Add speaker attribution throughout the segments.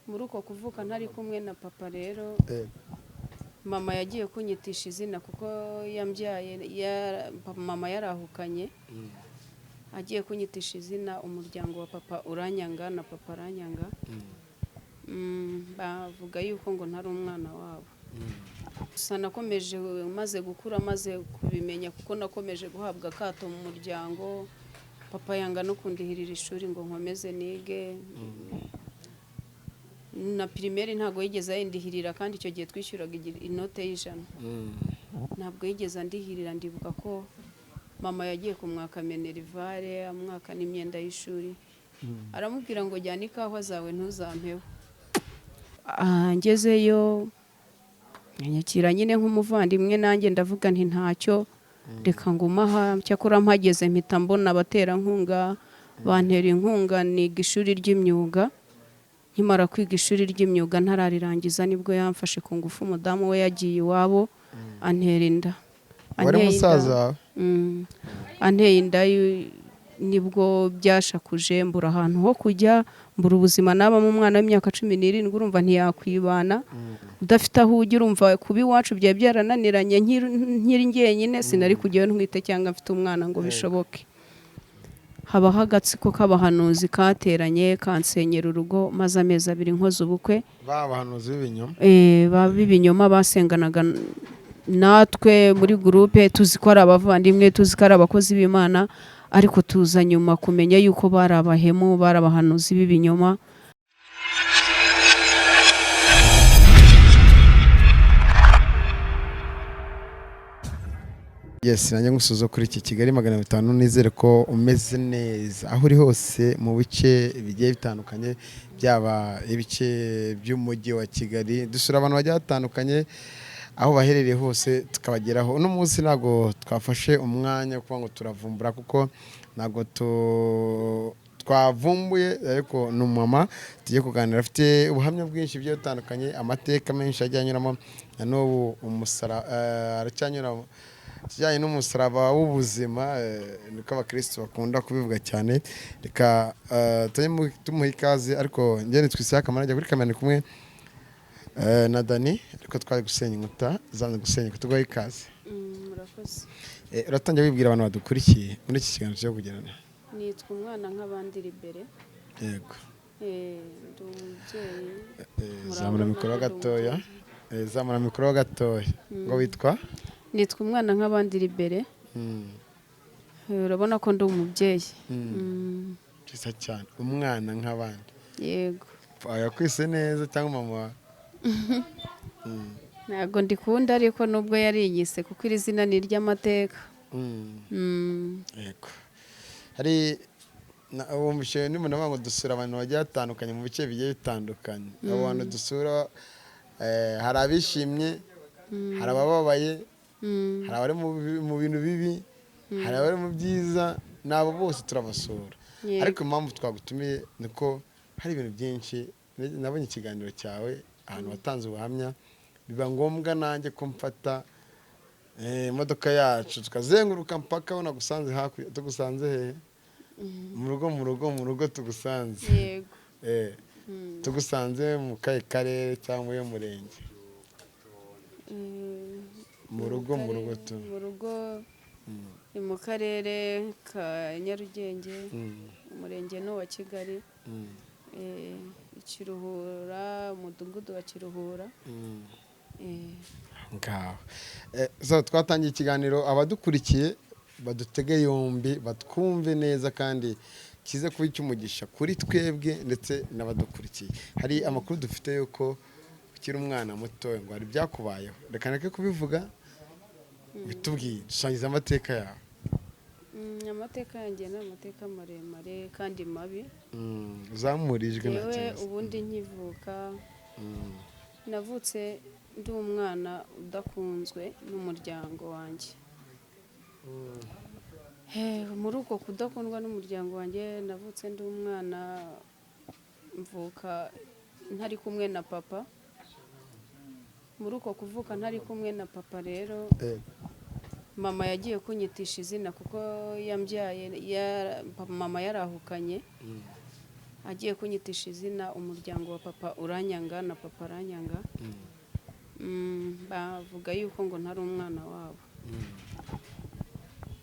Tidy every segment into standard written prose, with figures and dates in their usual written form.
Speaker 1: Muri uko kuvuka ntari kumwe na papa rero, mama yagiye kunyitisha izina kuko yambyaye mama yarahukanye. Agiye kunyitisha izina, umuryango wa papa uranyanga na papa aranyanga. Bavuga yuko ngo ntari umwana wabo. Gusa nakomeje, maze gukura, maze kubimenya, kuko nakomeje guhabwa akato mu muryango. Papa yanga no kundihirira ishuri ngo nkomeze nige na primaire, ntabwo yigeze ayindihirira, kandi icyo gihe twishyuraga inote y'100. Ntabwo yigeze andihirira. Ndibuka ko mama yagiye kumwaka minerval, amwaka n'imyenda y'ishuri, aramubwira ngo jyana ikawa zawe ntuzampeho. Ngezeyo nyakira nyine nk'umuvandimwe, nanjye ndavuga nti ntacyo, reka ngume aha. Cyakora mpageze mpita mbona abaterankunga bantera inkunga, niga ishuri ry'imyuga. Nkimara kwiga ishuri ry'imyuga, ntararirangiza, nibwo yamfashe ku ngufu. Umudamu we yagiye iwabo, antera inda.
Speaker 2: Wari
Speaker 1: Anteye inda.
Speaker 2: musaza wawe?
Speaker 1: Anteye inda, nibwo byashakuje, mbura ahantu ho kujya, mbura ubuzima nabamo. Umwana w'imyaka 17, urumva ntiyakwibana udafite aho ujya. Urumva kuba iwacu byari byarananiranye, nkiri njyenyine sinari kujyayo ntwite cyangwa mfite umwana ngo bishoboke. Habaho agatsiko k'abahanuzi kateranye, kansenyera urugo, maze amezi 2 nkoze ubukwe.
Speaker 2: Ba bahanuzi b'ibinyoma?
Speaker 1: B'ibinyoma basenganaga natwe muri groupe, tuzi ko ari abavandimwe, tuzi ko ari abakozi b'Imana, ariko tuza nyuma kumenya yuko bari abahemu, bari abahanuzi b'ibinyoma.
Speaker 2: Yes, nanjye ngusuhuza kuri iki Kigali 500. Nizere ko umeze neza aho uri hose mu bice bigiye bitandukanye, byaba ibice by'umujyi wa Kigali. Dusura abantu bagiye batandukanye aho baherereye hose, tukabageraho. Uno munsi ntabwo twafashe umwanya wo kuvuga ngo turavumbura, kuko ntabwo twavumbuye, ariko ni umumama tugiye kuganira, afite ubuhamya bwinshi bugiye butandukanye, amateka menshi agiye anyuramo, na n'ubu aracyanyura ikijyanye n'umusaraba w'ubuzima, niko abakirisitu bakunda kubivuga cyane. Reka tujye tumuha ikaze, ariko njye nitwa Isaac Manajya, kuri kamera ni kumwe na Dani, ariko twari gusenya inkuta zanze gusenyuka. Tuguhe ikaze.
Speaker 1: Murakoze.
Speaker 2: Uratangira wibwira abantu badukurikiye muri iki kiganiro cyo kugirana.
Speaker 1: Nitwa umwana nk'abandi Libere.
Speaker 2: Yego.
Speaker 1: Ndi umubyeyi.
Speaker 2: Zamura
Speaker 1: Murabona
Speaker 2: mikoro
Speaker 1: ndi
Speaker 2: gatoya. Zamura mikoro gatoya. Ngo witwa?
Speaker 1: Nitwa umwana nk'abandi Libere. Urabona ko ndi umubyeyi.
Speaker 2: Byiza cyane, umwana nk'abandi.
Speaker 1: Yego.
Speaker 2: Yakwise neza cyangwa mama wawe?
Speaker 1: Ntabwo ndikunda, ariko nubwo yarinyise, kuko iri zina ni iry'amateka.
Speaker 2: Yego, hari wumvise n'umuntu avuga ngo dusura abantu bagiye batandukanye mu bice bigiye bitandukanye. Abo bantu dusura, hari abishimye, hari abababaye, hari abari mu bintu bibi, hari abari mu byiza, n'abo bose turabasura. Ariko impamvu twagutumiye ni uko hari ibintu byinshi nabonye ikiganiro cyawe ahantu watanze ubuhamya, biba ngombwa nanjye ko mfata imodoka yacu tukazenguruka mpaka aho nagusanze hakurya. Tugusanze hehe? Mu rugo, mu rugo, mu rugo tugusanze.
Speaker 1: Yego.
Speaker 2: Tugusanze mu kahe karere cyangwa uyu murenge? Mu rugo, mu rugo tu.
Speaker 1: Mu rugo ni mu karere ka Nyarugenge, umurenge ni uwa Kigali. Ikiruhura, umudugudu wa Kiruhura.
Speaker 2: Ngaho. So twatangiye ikiganiro, abadukurikiye badutege yombi, batwumve neza, kandi kize kuba icy'umugisha kuri twebwe ndetse n'abadukurikiye. Hari amakuru dufite yuko ukiri umwana muto ngo hari ibyakubayeho. Reka ndeke kubivuga, bitubwiye, dusangiza amateka yawe.
Speaker 1: Amateka yanjye ni amateka maremare kandi mabi.
Speaker 2: Uzamura ijwi, nta
Speaker 1: Yewe,
Speaker 2: kibazo.
Speaker 1: ubundi nkivuka, navutse ndi umwana udakunzwe n'umuryango wanjye. Muri uko kudakundwa n'umuryango wanjye, navutse ndi umwana, mvuka ntari kumwe na papa. Muri uko kuvuka ntari kumwe na papa rero, mama yagiye kunyitisha izina kuko yambyaye mama yarahukanye. Agiye kunyitisha izina, umuryango wa papa uranyanga na papa aranyanga. Bavuga yuko ngo ntari umwana wabo.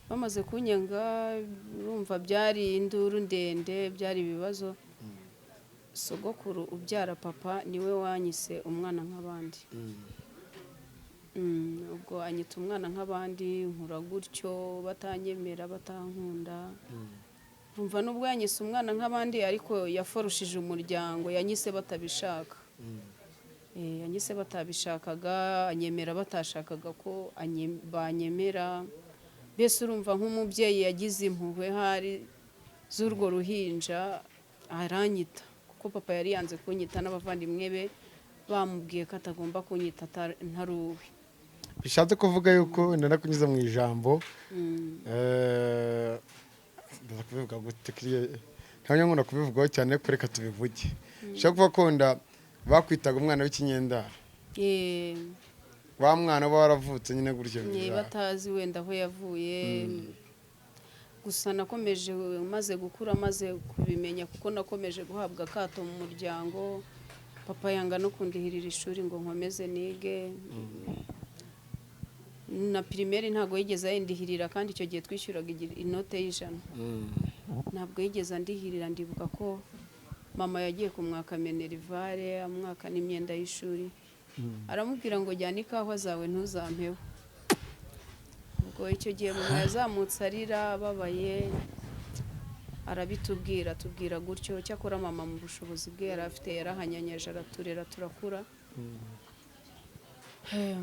Speaker 1: Bamaze kunyanga, urumva byari induru ndende, byari ibibazo. Sogokuru ubyara papa niwe wanyise umwana nk'abandi. Ubwo anyita umwana nk'abandi, nkura gutyo batanyemera, batankunda. Umva, nubwo yanyise umwana nk'abandi, ariko yaforushije umuryango, yanyise batabishaka. Yanyise batabishakaga, anyemera batashakaga ko banyemera. Mbese urumva nk'umubyeyi yagize impuhwe hari z'urwo ruhinja, aranyita, kuko papa yari yanze kunyita n'abavandimwe be bamubwiye ko atagomba kunyita ntari uwe.
Speaker 2: Bishatse kuvuga yuko narakunyuze mu ijambo, ndaza kubivuga gute ntabwo nkunda kubivugaho cyane, ariko reka tubivuge. Bishobora kuba ko wenda bakwitaga umwana w'ikinyendaro, wa mwana uba waravutse nyine gutyo.
Speaker 1: Batazi wenda aho yavuye. Gusa nakomeje, maze gukura, maze kubimenya, kuko nakomeje guhabwa akato mu muryango. Papa yanga no kundihirira ishuri ngo nkomeze nige. Na primaire ntabwo yigeze ayindihirira, kandi icyo gihe twishyuraga inote y'100. Ntabwo yigeze andihirira. Ndibuka ko mama yagiye kumwaka minerval, amwaka n'imyenda y'ishuri, aramubwira ngo jyana ikawa zawe, ntuzampeho. Ubwo icyo gihe mama yazamutse arira, ababaye, arabitubwira, atubwira gutyo. Cyakora mama mu bushobozi bwe yari afite yarahanyanyaje, araturera, turakura.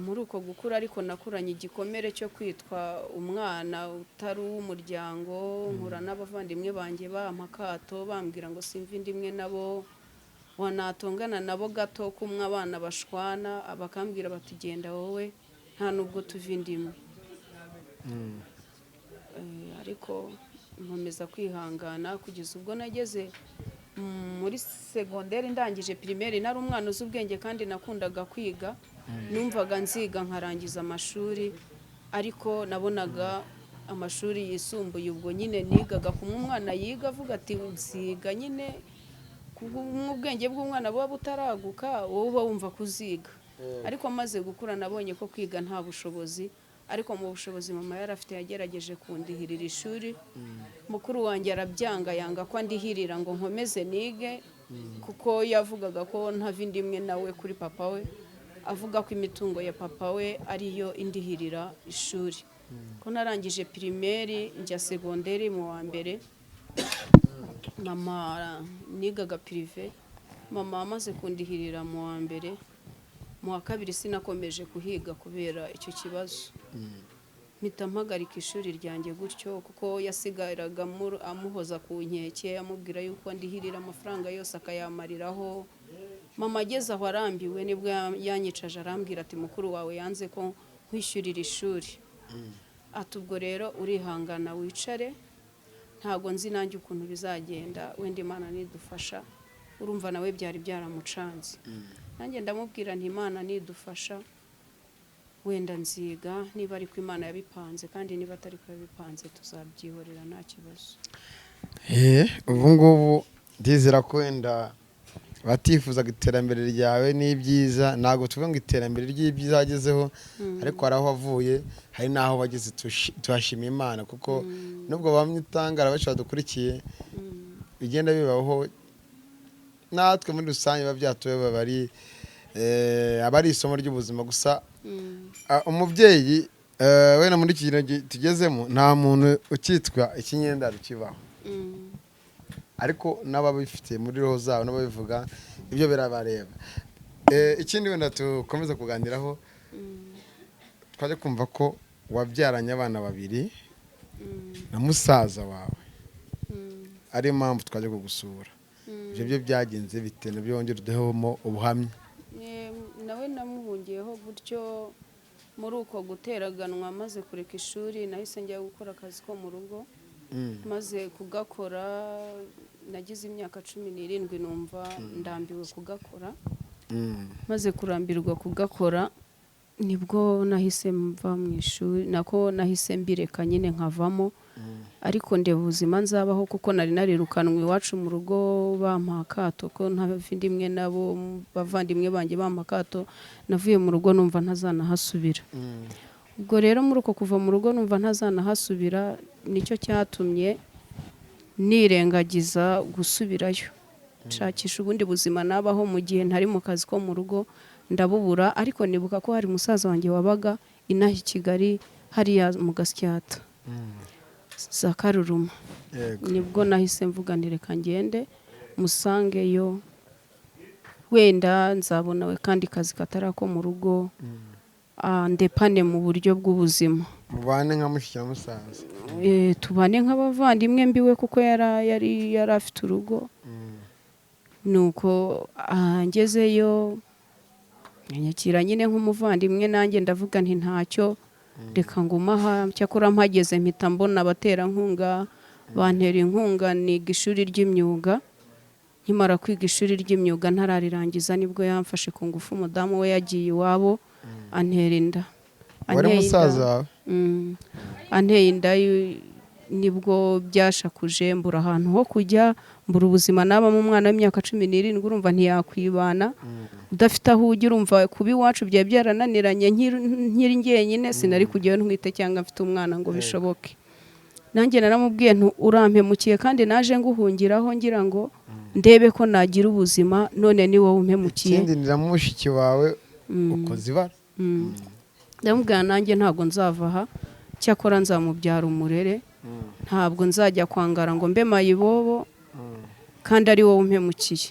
Speaker 1: Muri uko gukura ariko nakuranye igikomere cyo kwitwa umwana utari uw'umuryango. Nkura n'abavandimwe banjye bampa akato, bambwira ngo simva inda imwe nabo, wanatongana nabo gato kumwe abana bashwana, bakambwira bati: "Genda wowe, nta nubwo tuva inda imwe." Ariko nkomeza kwihangana kugeza ubwo nageze muri segonderi. Ndangije primaire, nari umwana uzi ubwenge kandi nakundaga kwiga. Numvaga nziga nkarangiza amashuri, ariko nabonaga amashuri yisumbuye, ubwo nyine nigaga kumwe umwana yiga avuga ati nziga nyine, ubwenge bw'umwana buba butaraguka, wowe uba wumva kuziga. Ariko maze gukura nabonye ko kwiga nta bushobozi. Ariko mu bushobozi mama yari afite yagerageje kundihirira ishuri. Mukuru wanjye arabyanga, yanga ko andihirira ngo nkomeze nige, kuko yavugaga ko ntava inda imwe nawe kuri papa we, avuga ko imitungo ya papa we ariyo indihirira ishuri. Ko narangije primaire njya segonderi mu wa mbere, mama, nigaga privé, mama amaze kundihirira mu wa mbere, mu wa kabiri sinakomeje kuhiga kubera icyo kibazo, mpita mpagarika ishuri ryanjye gutyo, kuko yasigaraga amuhoza ku nkeke, amubwira yuko ndihirira amafaranga yose akayamariraho. Mama ageze aho arambiwe, nibwo yanyicaje arambwira ati: "Mukuru wawe yanze ko nkwishyurira ishuri." Ati: "Ubwo rero urihangana wicare, ntabwo nzi nanjye ukuntu bizagenda, wenda Imana nidufasha." Urumva nawe byari byaramucanze. Nanjye ndamubwira nti: "Imana nidufasha wenda nziga, niba ariko Imana yabipanze, kandi niba atari ko yabipanze tuzabyihorera, nta kibazo."
Speaker 2: Ubu ngubu ndizera ko wenda batifuzaga iterambere ryawe n'ibyiza, ntabwo tuvuga ngo iterambere ry'ibyiza wagezeho, ariko hari aho wavuye, hari n'aho wageze. Tuhashima Imana, kuko nubwo bamwe utangara benshi badukurikiye bigenda bibaho, natwe muri rusange biba byatubayeho, aba ari isomo ry'ubuzima gusa. Umubyeyi, wenda muri iki gihe tugezemo nta muntu ukitwa ikinyendaro kibaho, ariko n'ababifite muri roho zabo n'ababivuga ibyo birabareba. Ikindi wenda dukomeza kuganiraho, twajya kumva ko wabyaranye abana babiri na musaza wawe, ariyo mpamvu twajya kugusura. Ibyo byo byagenze bite? Nabyo wongere uduhemo ubuhamya.
Speaker 1: Nawe namuhungiyeho gutyo muri uko guteraganwa. Maze kureka ishuri nahise njya gukora akazi ko mu rugo. Maze kugakora, nagize imyaka 17, numva ndambiwe kugakora. Maze kurambirwa kugakora nibwo nahise mva mu ishuri, nako nahise mbireka nyine nkavamo. Ariko ndeba ubuzima nzabaho, kuko nari narirukanwe iwacu mu rugo, bampa akato ko ntavindimwe nabo, bavandimwe banjye bampa akato. Navuye mu rugo numva ntazanahasubira. Ubwo rero muri uko kuva mu rugo numva ntazanahasubira, nicyo cyatumye nirengagiza gusubirayo, nshakisha ubundi buzima nabaho mu gihe ntari mu kazi ko mu rugo, ndabubura. Ariko nibuka ko hari musaza wanjye wabaga inaha i Kigali, hariya mu Gasyata za Karuruma. Nibwo nahise mvuga nti reka ngende musangeyo, wenda nzabona we kandi kazi katari ako mu rugo, ndepane mu buryo bw'ubuzima.
Speaker 2: Mubane nka mushiki na musaza.
Speaker 1: Tubane nk'abavandimwe mbiwe, kuko yari afite urugo. Nuko ngezeyo nyakira nyine nk'umuvandimwe, nanjye ndavuga nti ntacyo, reka nguma aha. Cyakora mpageze mpita mbona abaterankunga bantera inkunga, niga ishuri ry'imyuga. Nkimara kwiga ishuri ry'imyuga, ntararirangiza, nibwo yamfashe ku ngufu. Umudamu we yagiye iwabo, antera inda.
Speaker 2: Wari
Speaker 1: Anteye inda.
Speaker 2: musaza wawe?
Speaker 1: Anteye inda, nibwo byashakuje, mbura ahantu ho kujya, mbura ubuzima nabamo. Umwana w'imyaka 17, urumva ntiyakwibana udafite aho ujya. Urumva kuba iwacu byari byarananiranye, nkiri njyenyine sinari kujyayo ntwite cyangwa mfite umwana ngo bishoboke. Nanjye naramubwiye nti urampemukiye, kandi naje nguhungiraho ngira ngo ndebe ko nagira ubuzima, none ni wowe umpemukiye.
Speaker 2: Ikindi ni na mushiki wawe ukoze ibara.
Speaker 1: Ndamubwira nanjye ntabwo nzava aha, cyakora nzamubyara umurere, ntabwo nzajya kwangara ngo mbe mayibobo kandi ari wowe umpemukiye.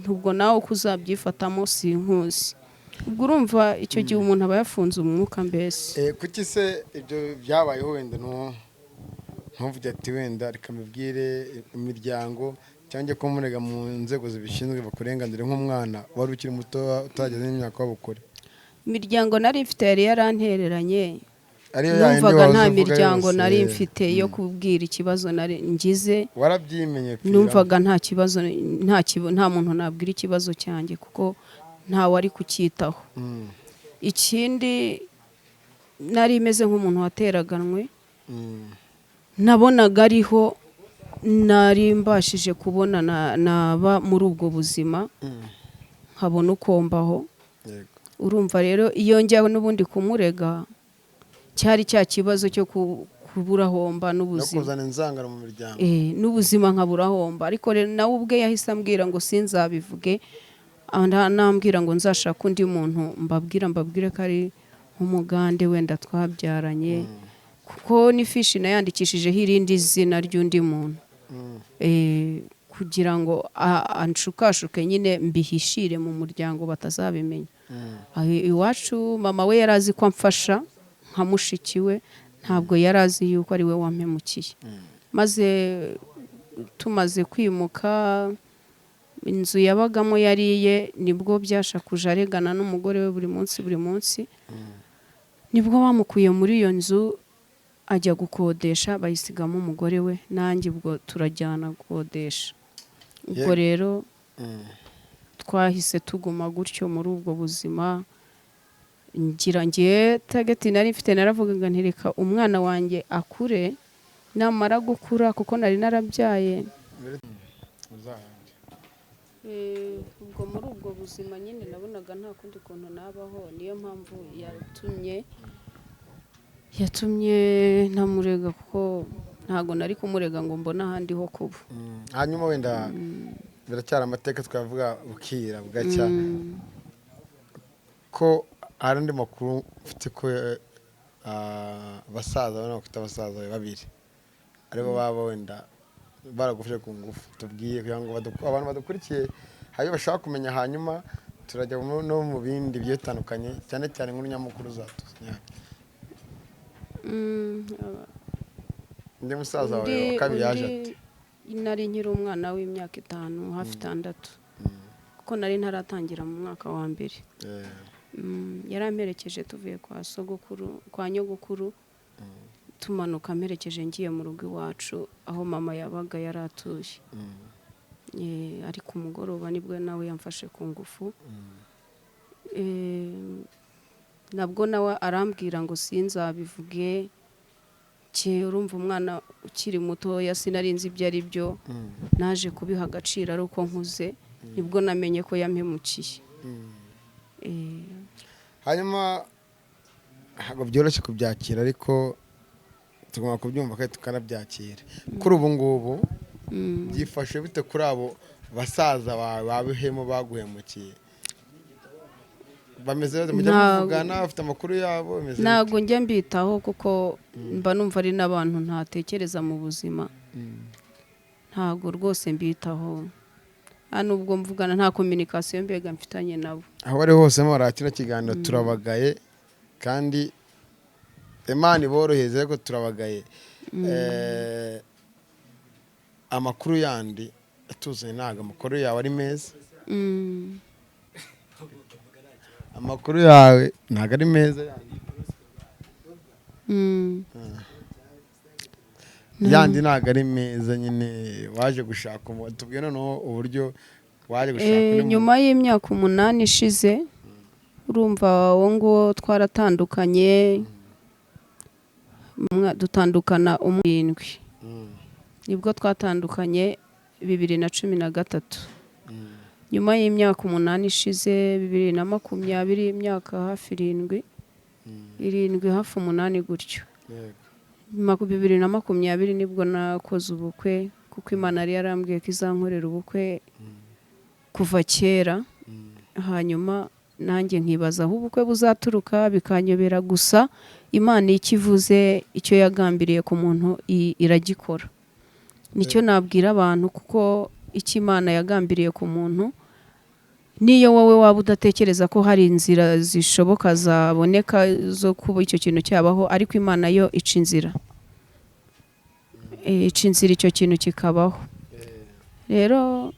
Speaker 1: Ubwo nawe uko uzabyifatamo sinkuzi. Ubwo urumva icyo gihe umuntu aba yafunze umwuka mbese.
Speaker 2: Kuki se ibyo byabayeho wenda ntuvuge ati wenda reka mbibwire imiryango, cyangwa ko murega mu nzego zibishinzwe bakurenganire nk'umwana wari ukiri muto utarageze n'imyaka w'ubukure?
Speaker 1: Imiryango nari mfite yari yarantereranye.
Speaker 2: Ariyo yayindi
Speaker 1: Numvaga
Speaker 2: wahoze
Speaker 1: nta
Speaker 2: uvuga
Speaker 1: miryango
Speaker 2: yose.
Speaker 1: nari mfite yo kubwira ikibazo nari ngize.
Speaker 2: Warabyimenye pfira.
Speaker 1: Numvaga nta kibazo, nta muntu nabwira ikibazo cyanjye, kuko ntawe ari kucyitaho. Ikindi, nari meze nk'umuntu wateraganwe. Nabonaga ariho nari mbashije kubona naba muri ubwo buzima, nkabona uko mbaho. Urumva rero iyo njya n'ubundi kumurega, cyari cya kibazo cyo kubura homba
Speaker 2: No
Speaker 1: n'ubuzima.
Speaker 2: kuzana inzangano mu miryango.
Speaker 1: N'ubuzima nkabura homba. Ariko rero nawe ubwe yahise ambwira ngo sinzabivuge, nambwira ngo nzashake undi muntu mbabwire ko ari nk'umugande wenda twabyaranye, kuko n'ifishi nayandikishijeho irindi zina ry'undi muntu. Kugira ngo anshukashuke nyine mbihishire mu muryango batazabimenya. Aho iwacu mama we yari azi ko amfasha nka mushiki we, ntabwo yari azi yuko ari we wampemukiye. Maze tumaze kwimuka, inzu yabagamo yariye, nibwo byashakuje aregana n'umugore we buri munsi buri munsi. Nibwo bamukuye muri iyo nzu ajya gukodesha, bayisigamo umugore we, nanjye ubwo turajyana gukodesha. Ubwo rero twahise tuguma gutyo muri ubwo buzima. Ngira ngiye target nari mfite, naravugaga nti reka umwana wanjye akure, namara gukura, kuko nari narabyaye.
Speaker 2: Uzahande.
Speaker 1: Ubwo muri ubwo buzima nyine nabonaga nta kundi kuntu nabaho, niyo mpamvu yatumye ntamurega, kuko ntabwo nari kumurega ngo mbone ahandi ho kuba.
Speaker 2: Hanyuma wenda biracyari amateka, twavuga bukira bugacya, ko hari andi makuru mfite ko abasaza bano bafite abasaza bawe babiri aribo baba wenda baragufashe ku ngufu, tubwiye kugira ngo abantu badukurikiye hari ibyo bashaka kumenya, hanyuma turajya no mu bindi bigiye bitandukanye, cyane cyane inkuru nyamukuru zatuzanye. Undi musaza wawe wa kabiri yaje
Speaker 1: Undi
Speaker 2: ate?
Speaker 1: Nari nkiri umwana w'imyaka 5, hafi 6, kuko nari ntaratangira mu mwaka wa mbere. Yaramperekeje tuvuye kwa sogokuru, kwa nyogokuru, tumanuka amperekeje ngiye mu rugo iwacu aho mama yabaga yari atuye. Ariko umugoroba nibwo nawe yamfashe ku ngufu. Nabwo nawe arambwira ngo sinzabivuge. Urumva umwana ukiri mutoya, sinari nzi ibyo ari byo. Naje kubiha agaciro ari uko nkuze, nibwo namenye ko yampemukiye.
Speaker 2: Hanyuma ntabwo byoroshye kubyakira, ariko tugomba kubyumva kandi tukanabyakira. Kuri ubu ngubu byifashe bite kuri abo basaza bawe babihemo baguhemukiye? Bameze bate? Mujya muvugana? Bafite amakuru yabo? Bimeze bite?
Speaker 1: Ntabwo njya mbitaho, kuko mba numva ari n'abantu ntatekereza mu buzima. Ntabwo rwose mbitaho, nta nubwo mvugana, nta communication mbega mfitanye nabo.
Speaker 2: Aho bari hose muri kino kiganiro, turabagaye kandi Imana iboroheze, ariko turabagaye. Amakuru yandi atuzanye, ntabwo amakuru yawe ari meza. Amakuru yawe ntabwo ari meza yandi. Yandi ntabwo ari meza nyine. Waje gushaka tubwire noneho uburyo waje gushaka undi muntu.
Speaker 1: Nyuma y'imyaka 8 ishize, urumva uwo nguwo twaratandukanye, dutandukana umwindwi. Nibwo twatandukanye 2013. Nyuma y'imyaka 8 ishize, 2020, imyaka hafi 7, 7 hafi 8 gutyo. 2020 nibwo nakoze ubukwe, kuko Imana yari yarambwiye ko izankorera ubukwe kuva kera. Hanyuma nanjye nkibaza aho ubukwe buzaturuka, bikanyobera. Gusa Imana icyo ivuze, icyo yagambiriye ku muntu iragikora. Nicyo nabwira abantu, kuko icyo Imana yagambiriye ku muntu, niyo wowe waba udatekereza ko hari inzira zishoboka zaboneka zo kuba icyo kintu cyabaho, ariko Imana yo ica inzira, ica inzira icyo kintu kikabaho. Rero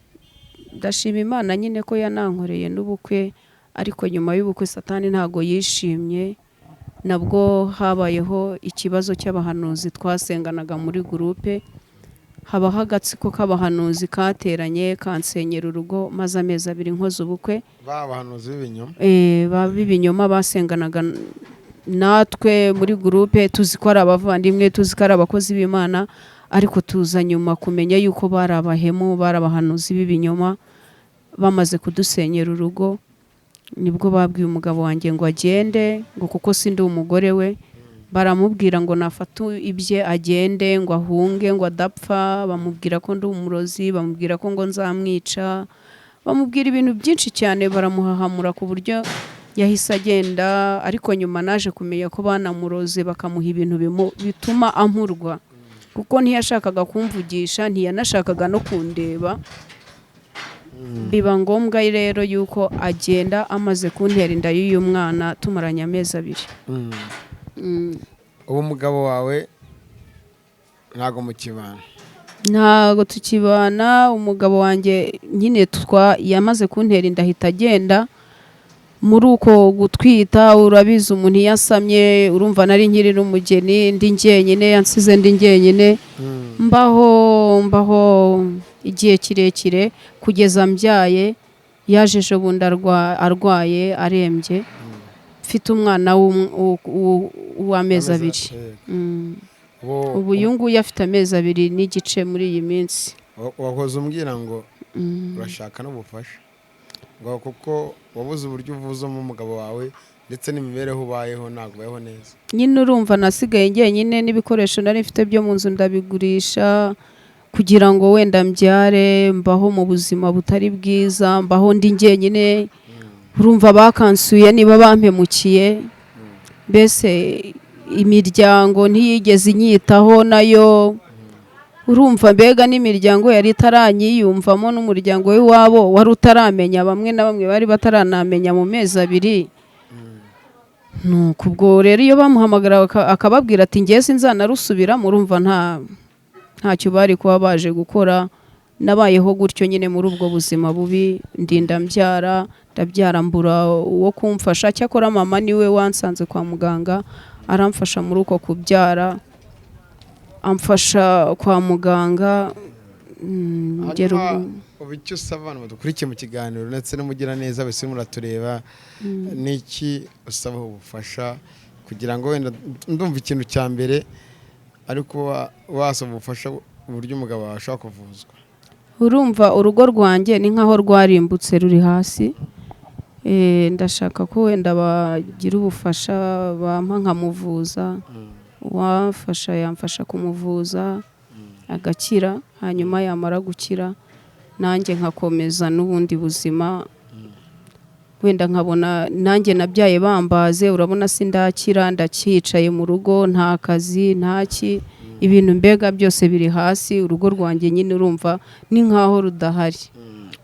Speaker 1: ndashima Imana nyine ko yanankoreye n'ubukwe. Ariko nyuma y'ubukwe Satani ntago yishimye, nabwo habayeho ikibazo cy'abahanuzi twasenganaga muri groupe. Habaho agatsiko k'abahanuzi kateranye kansenyera urugo, maze amezi 2 nkoze ubukwe.
Speaker 2: Ba bahanuzi b'ibinyoma?
Speaker 1: B'ibinyoma basenganaga natwe muri groupe, tuzi ko ari abavandimwe, tuzi ko ari abakozi b'Imana, ariko tuza nyuma kumenya yuko bari abahemu, bari abahanuzi b'ibinyoma. Bamaze kudusenyera urugo, nibwo babwiye umugabo wanjye ngo agende, ngo kuko sindi umugore we. Baramubwira ngo nafate ibye agende, ngo ahunge, ngo adapfa. Bamubwira ko ndi umurozi, bamubwira ko ngo nzamwica, bamubwira ibintu byinshi cyane, baramuhahamura ku buryo yahise agenda. Ariko nyuma naje kumenya ko banamuroze, bakamuha ibintu bituma ampurwa, kuko ntiyashakaga kumvugisha, ntiyanashakaga no kundeba. Biba ngombwa rero yuko agenda amaze kuntera inda y'uyu mwana, tumaranye amezi 2.
Speaker 2: Ubu mugabo wawe ntabwo mukibana?
Speaker 1: Ntabwo tukibana. Umugabo wanjye nyine yamaze kuntera inda ahita agenda. Muri uko gutwita, urabizi umuntu iyo asamye, urumva nari nkiri n'umugeni, ndi njyenyine, yansize ndi njyenyine. Mbaho igihe kirekire kugeza mbyaye. Yaje ejo bundi arwaye, arembye, mfite umwana w'amezi 2. Ubu uyu nguyu afite amezi 2 n'igice muri iyi minsi.
Speaker 2: Wahoze umbwira ngo urashaka n'ubufasha, ngo kuko wabuze uburyo uvuzamo umugabo wawe, ndetse n'imibereho ubayeho ntabwo ubayeho neza.
Speaker 1: Nyine urumva nasigaye njyenyine, n'ibikoresho nari mfite byo mu nzu ndabigurisha kugira ngo wenda mbyare. Mbaho mu buzima butari bwiza, mbaho ndi njyenyine. Urumva bakansuye niba bampemukiye, mbese imiryango ntiyigeze inyitaho nayo. Urumva mbega n'imiryango yari itaranyiyumvamo, n'umuryango w'iwabo wari utaramenya, bamwe na bamwe bari bataranamenya mu mezi 2. Nuko ubwo rero iyo bamuhamagara akababwira ati ngiye sinzanarusubiramo, urumva ntacyo bari kuba baje gukora. Nabayeho gutyo nyine muri ubwo buzima bubi, ndinda mbyara, ndabyara mbura uwo kumfasha. Cyakora mama niwe wansanze kwa muganga, aramfasha muri uko kubyara, amfasha kwa muganga, ngera
Speaker 2: Hanyuma
Speaker 1: ubu.
Speaker 2: Ubu icyo usaba abantu badukurikiye mu kiganiro, ndetse n'umugiraneza wese urimo uratureba, ni iki usaba ubufasha kugira ngo wenda, ndumva ikintu cya mbere Ariko wasaba ubufasha uburyo umugabo wawe ashobora kuvuzwa.
Speaker 1: Urumva, urugo rwanjye ni nkaho rwarimbutse, ruri hasi. Ndashaka ko wenda bagira ubufasha bampa nkamuvuza. Uwamfasha yamfasha kumuvuza agakira, hanyuma yamara gukira nanjye nkakomeza n'ubundi buzima, wenda nkabona nanjye nabyaye bambaze. Urabona sindakira, ndacyicaye mu rugo, nta kazi, nta ki, ibintu mbega byose biri hasi. Urugo rwanjye nyine urumva ni nkaho rudahari.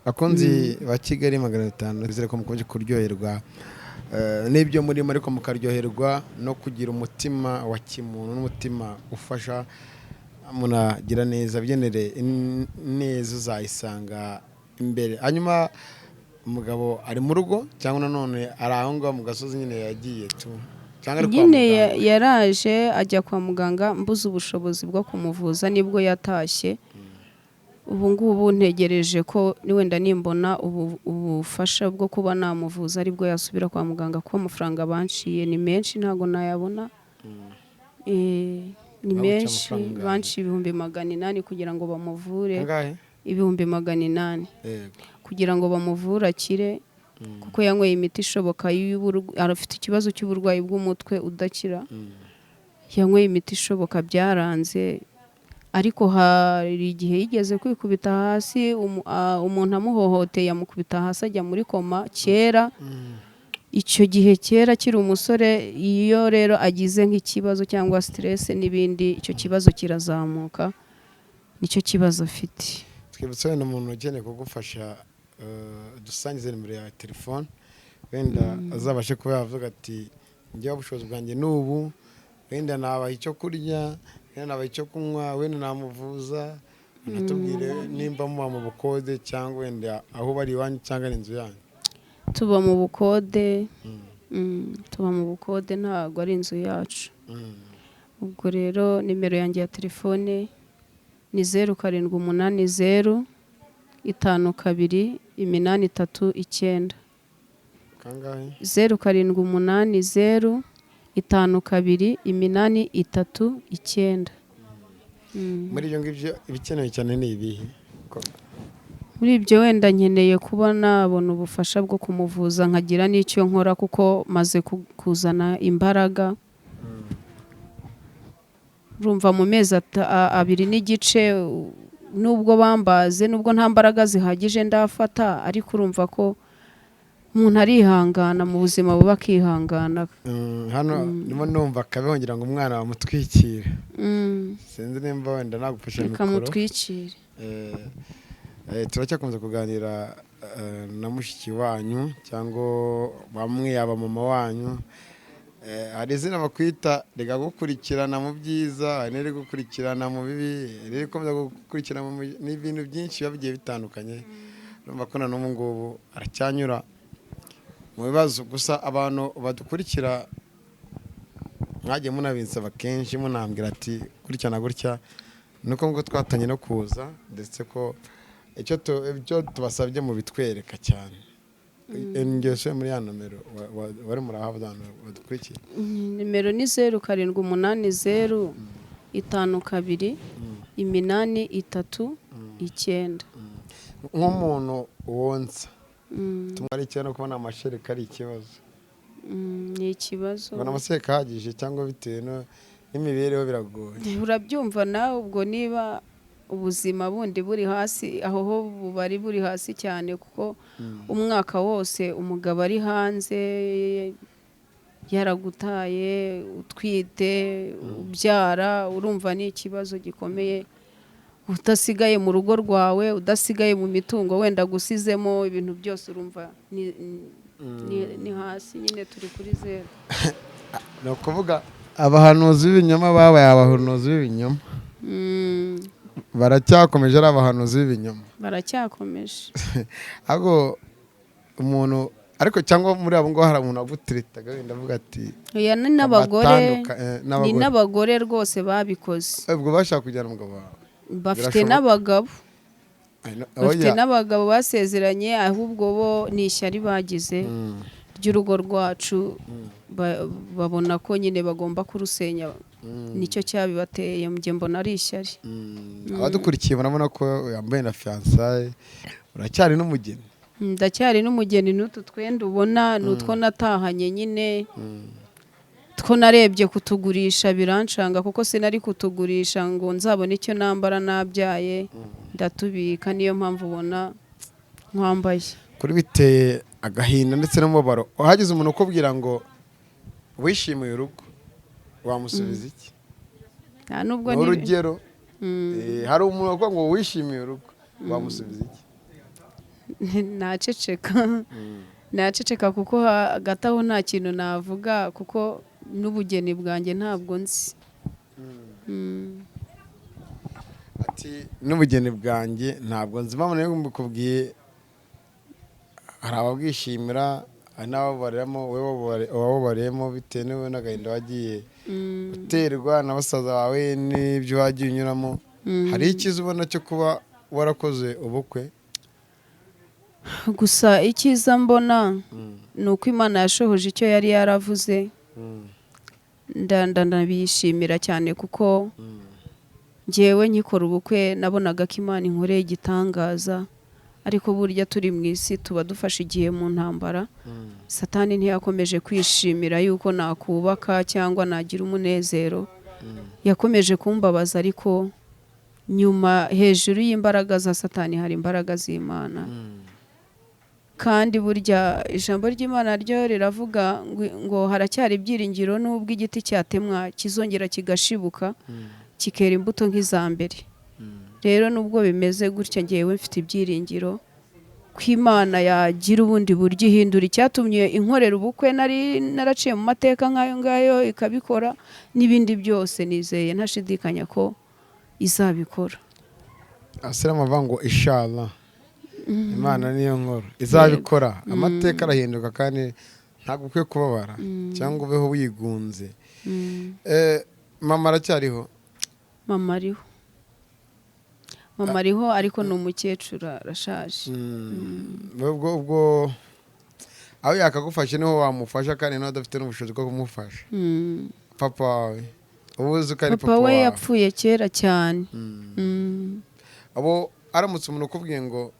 Speaker 2: Bakunzi ba Kigali 500, bizere ko mukomeje kuryoherwa n'ibyo murimo, ariko mukaryoherwa no kugira umutima wa kimuntu n'umutima ufasha, munagira neza. Bigenere neza uzayisanga imbere. Hanyuma umugabo ari mu rugo cyangwa nanone ari aho ngaho mu gasozi nyine yagiye tu, cyangwa ari kwa
Speaker 1: Nyine
Speaker 2: muganga?
Speaker 1: Yaraje ajya kwa muganga, mbuze ubushobozi bwo kumuvuza, nibwo yatashye. Ubu ngubu ntegereje ko wenda nimbona ubufasha bwo kuba namuvuza aribwo yasubira kwa muganga, kuko amafaranga banciye ni menshi, ntabwo nayabona. Ni
Speaker 2: Baguca
Speaker 1: menshi.
Speaker 2: amafaranga angahe?
Speaker 1: Banciye 800,000 kugira ngo bamuvure.
Speaker 2: Angahe?
Speaker 1: 800,000. Kugira ngo bamuvure akire, kuko yanyweye imiti ishoboka afite ikibazo cy'uburwayi bw'umutwe udakira. Yanyweye imiti ishoboka byaranze, ariko hari igihe yigeze kwikubita hasi, umuntu amuhohoteye amukubita hasi ajya muri koma kera. Icyo gihe kera akiri umusore. Iyo rero agize nk'ikibazo cyangwa stress n'ibindi, icyo kibazo kirazamuka, nicyo kibazo afite.
Speaker 2: Twibutse wenda umuntu ukeneye kugufasha, dusangize nimero ya telefone, wenda azabashe kuba yavuga ati: "Njyewe ubushobozi bwanjye ni ubu, wenda nabaha icyo kurya, wenda nabaha icyo kunywa, wenda namuvuza." Anatubwire nimba muba mu bukode cyangwa wenda aho bari iwanyu cyangwa ari inzu yanyu.
Speaker 1: Tuba mu bukode. Tuba mu bukode, ntabwo ari inzu yacu. Ubwo rero nimero yanjye ya telefone ni 0780528339.
Speaker 2: Kangahe?
Speaker 1: 0780528339.
Speaker 2: Muri ibyo ngibyo ibikenewe cyane ni ibihe?
Speaker 1: Muri ibyo wenda nkeneye kuba nabona ubufasha bwo kumuvuza, nkagira n'icyo nkora, kuko maze kuzana imbaraga. Urumva mu mezi 2.5, nubwo bambaze, nubwo nta mbaraga zihagije ndafata, ariko urumva ko umuntu arihangana mu buzima buba, akihangana.
Speaker 2: Hano ndimo numva akabeho, ngira ngo umwana bamutwikire. Sinzi nimba wenda nagufasha
Speaker 1: Reka
Speaker 2: mikoro.
Speaker 1: mutwikire.
Speaker 2: Turacyakomeza kuganira na mushiki wanyu cyangwa bamwe yaba mama wanyu. Hari izina bakwita rikagukurikirana mu byiza, hari n'irigukurikirana mu bibi, ririkomeza gukurikirana n'ibintu byinshi biba bigiye bitandukanye. Urumva ko na n'ubu ngubu aracyanyura mu bibazo. Gusa abantu badukurikira mwagiye munabinsaba kenshi, munambwira ati gutya na gutya, nuko ngo twatangiye no kuza, ndetse ko icyo tubasabye mubitwereka cyane. Ingeso muri ya nomero wari murahabwa abantu badukurikiye.
Speaker 1: Nimero ni 0780528339.
Speaker 2: Nk'umuntu wonsa, tumara icyenda no kubona amashereka ari ikibazo.
Speaker 1: Ni ikibazo.
Speaker 2: Kubona amashereka ahagije cyangwa bitewe n'imibereho biragoye.
Speaker 1: Urabyumva nawe ubwo, niba ubuzima bundi buri hasi, aho ho buba ari buri hasi cyane, kuko umwaka wose umugabo ari hanze yaragutaye, utwite, ubyara, urumva ni ikibazo gikomeye, udasigaye mu rugo rwawe, udasigaye mu mitungo wenda gusizemo ibintu byose, urumva ni hasi nyine, turi kuri zeru.
Speaker 2: Ni ukuvuga abahanuzi b'ibinyoma babaye abahanuzi b'ibinyoma. Baracyakomeje ari abahanuzi b'ibinyoma.
Speaker 1: Baracyakomeje.
Speaker 2: Ahubwo umuntu, ariko cyangwa muri abo ngabo hari umuntu wagutiritaga wenda avuga ati
Speaker 1: Oya, ni n'abagore. Ni
Speaker 2: n'abagore.
Speaker 1: N'abagore rwose babikoze.
Speaker 2: Ubwo bashaka kujyana umugabo wawe?
Speaker 1: Bafite
Speaker 2: Birashoboka.
Speaker 1: n'abagabo.
Speaker 2: Ay,
Speaker 1: Bafite
Speaker 2: oya.
Speaker 1: n'abagabo basezeranye, ahubwo bo ni ishyari bagize ry'urugo rwacu, babona ko nyine bagomba kurusenya. Nicyo cyabibateye, njye mbona ari ishyari.
Speaker 2: Abadukurikiye murabona ko yambaye na fiançailles, uracyari n'umugeni.
Speaker 1: Ndacyari n'umugeni. N'utu twenda ubona ni utwo natahanye nyine, two narebye kutugurisha biranshanga, kuko sinari kutugurisha ngo nzabone icyo nambara nabyaye. Ndatubika, niyo mpamvu ubona nkwambaye.
Speaker 2: Kuri biteye agahinda ndetse n'umubabaro. Hagize umuntu ukubwira ngo wishimiye urugo, wamusubiza iki?
Speaker 1: Nta nubwo
Speaker 2: Ni urugero. Hari umuntu uvuga ngo wishimiye urugo, wamusubiza iki?
Speaker 1: Naceceka, naceceka, kuko hagati aho nta kintu navuga, kuko n'ubugeni bwanjye ntabwo nzi.
Speaker 2: Ati n'ubugeni bwanjye ntabwo nzi. Impamvu nayo mbikubwiye, hari ababwishimira, hari n'abababariyemo. Wowe wababariyemo bitewe n'ubu n'agahinda wagiye uterwa na basaza bawe n'ibyo wagiye unyuramo. Hari icyiza ubona cyo kuba warakoze ubukwe?
Speaker 1: Gusa icyiza mbona ni uko Imana yashohoje icyo yari yaravuze. Ndabishimira cyane, kuko ngewe nkikora ubukwe nabonaga ko Imana inkoreye igitangaza. Ariko burya turi mu isi tuba dufashe igihe mu ntambara. Satani ntiyakomeje kwishimira yuko nakubaka cyangwa nagira umunezero, yakomeje kumbabaza. Ariko nyuma, hejuru y'imbaraga za Satani hari imbaraga z'Imana. Kandi burya ijambo ry'Imana ryo riravuga ngo haracyari ibyiringiro, n'ubwo igiti cyatemwa kizongera kigashibuka, kikera imbuto nk'iza mbere. Rero nubwo bimeze gutya, ngewe mfite ibyiringiro ko Imana yagira ubundi buryo ihindura icyatumye inkorera ubukwe nari naraciye mu mateka nk'ayo ngayo, ikabikora n'ibindi byose. Nizeye ntashidikanya ko izabikora.
Speaker 2: Abasilamu bavuga ngo inshallah, Imana niyo nkuru, izabikora. Amateka arahinduka kandi ntabwo ukwiye kubabara cyangwa ubeho wigunze. Mama aracyariho?
Speaker 1: Mama ariho, mama ariho, ariko ni umukecuru, arashaje.
Speaker 2: Ubwo aho yakagufashe niho wamufasha, kandi nawe udafite n'ubushobozi bwo kumufasha. Papa wawe uba uzi ko ari
Speaker 1: Papa
Speaker 2: papa
Speaker 1: we
Speaker 2: wawe?
Speaker 1: yapfuye kera cyane.
Speaker 2: Abo aramutse umuntu ukubwiye ngo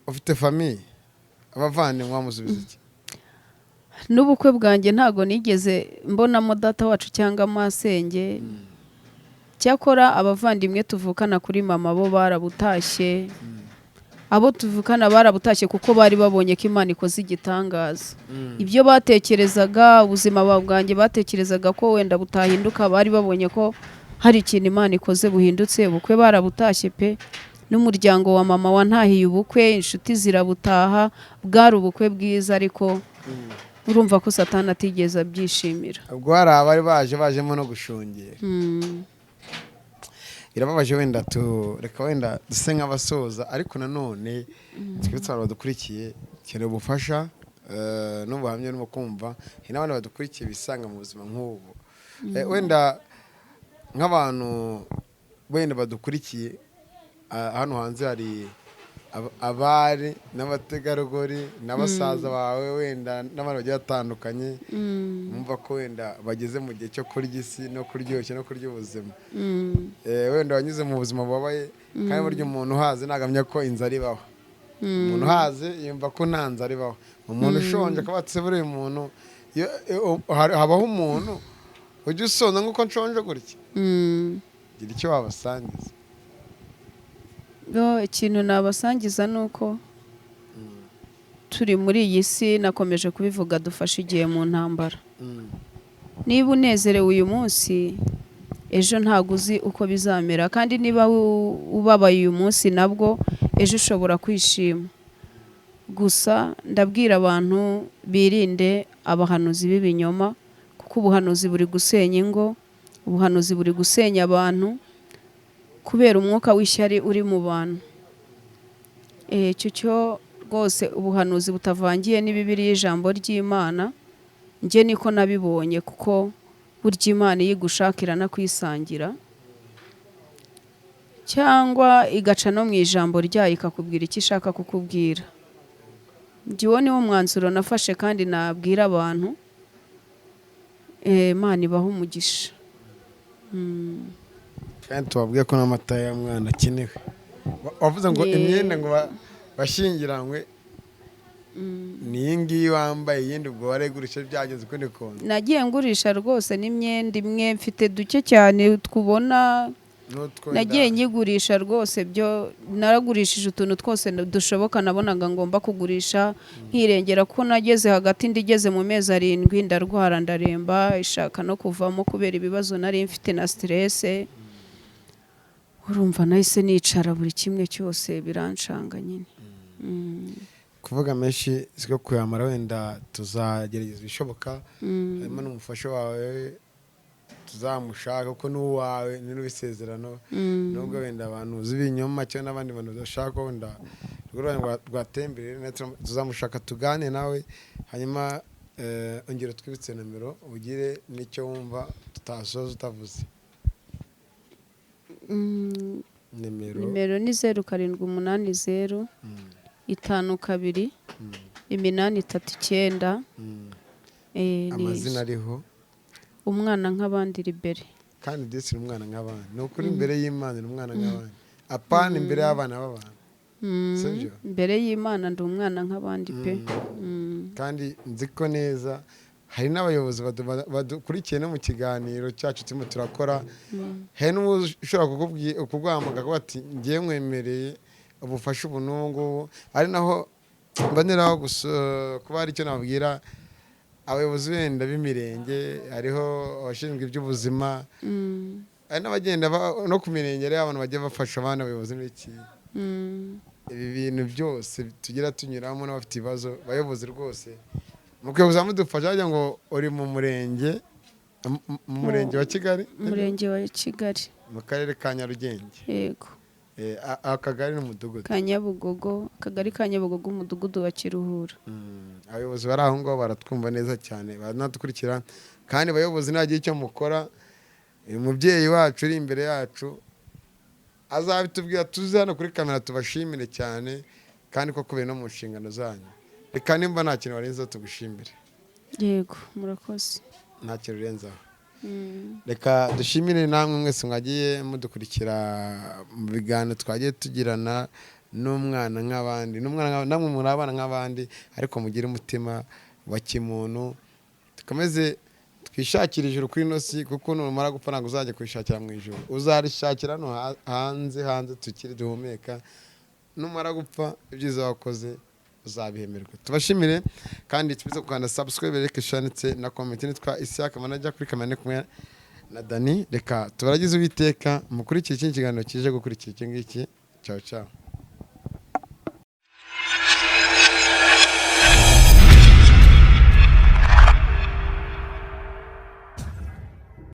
Speaker 2: ufite famille, abavandimwe, wamusubiza iki?
Speaker 1: N'ubukwe bwanjye ntabwo nigeze mbonamo data wacu cyangwa masenge. Cyakora abavandimwe tuvukana kuri mama bo barabutashye, abo tuvukana barabutashye, kuko bari babonye ko Imana ikoze igitangaza. Ibyo batekerezaga, ubuzima bwanjye batekerezaga ko wenda butahinduka, bari babonye ko hari ikintu Imana ikoze buhindutse. Ubukwe barabutashye pe, n'umuryango wa mama wantahiye ubukwe, inshuti zirabutaha. Bwari ubukwe bwiza, ariko urumva ko Satani atigeze abyishimira.
Speaker 2: Ubwo hari abari baje bajemo no gushungera. Birababaje. Wenda tu reka wenda duse nk'abasoza, ariko nanone twibutse abantu badukurikiye dukeneye ubufasha n'ubuhamya urimo kumva. Hari n'abandi badukurikiye bisanga mu buzima nk'ubu. Wenda nk'abantu wenda badukurikiye, hano hanze hari abari n'abategarugori n'abasaza bawe, wenda n'abandi bagiye batandukanye, bumva ko wenda bageze mu gihe cyo kurya isi no kuryoshya no kurya ubuzima. Wenda wanyuze mu buzima bubabaye, kandi burya umuntu uhaze ntagamya ko inzara ibaho. Umuntu uhaze yumva ko nta nzara ibaho. Umuntu ushonje akaba ati buriya umuntu habaho umuntu ujya usonza nk'uko nshonje gutya. Gira icyo wabasangiza.
Speaker 1: No, ikintu nabasangiza ni uko turi muri iyi si, nakomeje kubivuga, dufashe igihe mu ntambara. Niba unezerewe uyu munsi, ejo ntabwo uzi uko bizamera. Kandi niba ubabaye uyu munsi, nabwo ejo ushobora kwishima. Gusa ndabwira abantu birinde abahanuzi b'ibinyoma, kuko ubuhanuzi buri gusenya ingo, ubuhanuzi buri gusenya abantu kubera umwuka w'ishyari uri mu bantu. Icyo cyo rwose, ubuhanuzi butavangiye n'Ibibiri y'ijambo ry'Imana, njye niko nabibonye, kuko burya Imana iyo igushaka iranakwisangira, cyangwa igaca no mu ijambo ryayo ikakubwira icyo ishaka kukubwira. Njye uwo niwo mwanzuro nafashe kandi nabwira abantu. Imana ibahe umugisha.
Speaker 2: Kandi tubabwiye ko n'amata y'umwana akenewe. Wavuze ngo imyenda ngo bashyingiranywe ni iyi ngiyi wambaye, iyindi ubwo waregurisha byagenze ukundi kuntu?
Speaker 1: Nagiye ngurisha rwose n'imyenda imwe, mfite duke cyane twubona.
Speaker 2: N'utwo
Speaker 1: Nagiye nyigurisha rwose, byo naragurishije utuntu twose dushoboka nabonaga ngomba kugurisha nkirengera, ko nageze hagati ndigeze mu mezi 7 ndarwara, ndaremba, ishaka no kuvamo kubera ibibazo nari mfite na stress. Urumva nahise nicara, buri kimwe cyose biranshanga nyine.
Speaker 2: Kuvuga menshi siko kuyamara, wenda tuzagerageza ibishoboka, harimo n'umufasha wawe tuzamushaka kuko n'uwawe ni n'ibisezerano, nubwo wenda abantu uzi ibinyoma cyangwa n'abandi bantu badashaka wenda urugo rwanyu rwatembere, tuzamushaka tugane nawe. Hanyuma ongera utwibutse nomero, ugire n'icyo wumva tutasoza utavuze. Nimero.
Speaker 1: Nimero ni 0780 52 839.
Speaker 2: Amazina ariho?
Speaker 1: Umwana nk'abandi Libere.
Speaker 2: Kandi disi ni umwana nk'abandi, ni ukuri imbere y'Imana ni umwana nk'abandi, apana imbere y'abana b'abantu. Sibyo?
Speaker 1: Imbere y'Imana ndi umwana nk'abandi pe.
Speaker 2: Kandi nzi ko neza hari n'abayobozi badukurikiye no mu kiganiro cyacu turimo turakora, hari n'ushobora kuguhamagara akavuga ati ngiye nkwemereye ubufasha ubu n'ubu ngubu. Ari naho mboneraho gusa kuba hari icyo nabwira abayobozi wenda b'imirenge, hariho abashinzwe iby'ubuzima, hari n'abagenda no ku mirenge, hariho abantu bagiye bafasha abana, abayobozi n'iki, ibi bintu byose tugira tunyuramo n'abafite ibibazo. Bayobozi rwose mukwiye mudufasha, wagira ngo uri mu murenge, mu murenge wa Kigali?
Speaker 1: Umurenge wa Kigali.
Speaker 2: Mu karere ka Nyarugenge?
Speaker 1: Yego.
Speaker 2: Akagari n'umudugudu?
Speaker 1: Ka Nyabugogo, akagari ka Nyabugogo, umudugudu wa Kiruhura.
Speaker 2: Abayobozi bari aho ngaho baratwumva neza cyane, baranadukurikira. Kandi abayobozi nagira icyo mukora, uyu mubyeyi wacu uri imbere yacu azabitubwira, tuze hano kuri kamera tubashimire cyane, kandi ko kubera no mu nshingano zanyu. Reka nimba nta kintu warenzaho tugushimire.
Speaker 1: Yego, murakoze.
Speaker 2: Nta kintu urenzaho? Reka dushimire namwe mwese mwagiye mudukurikira mu biganiro twagiye tugirana n'umwana nk'abandi, n'umwana namwe muri abana nk'abandi, ariko mugire umutima wa kimuntu, dukomeze twishakire ijuru kuri ino si, kuko numara gupfa ntabwo uzajya kurishakira mu ijuru, uzarishakira hano hanze tukiri duhumeka. Numara gupfa ibyiza wakoze uzabihemerwa. Tubashimire kandi tubize gukanda subscribe, like, share ndetse na comment. Nitwa Isaac Manager, kuri kamera ndi kumwe na Dani. Reka tubaragize Uwiteka, mukurikire ikindi kiganiro kije gukurikira iki ngiki. Ciao ciao.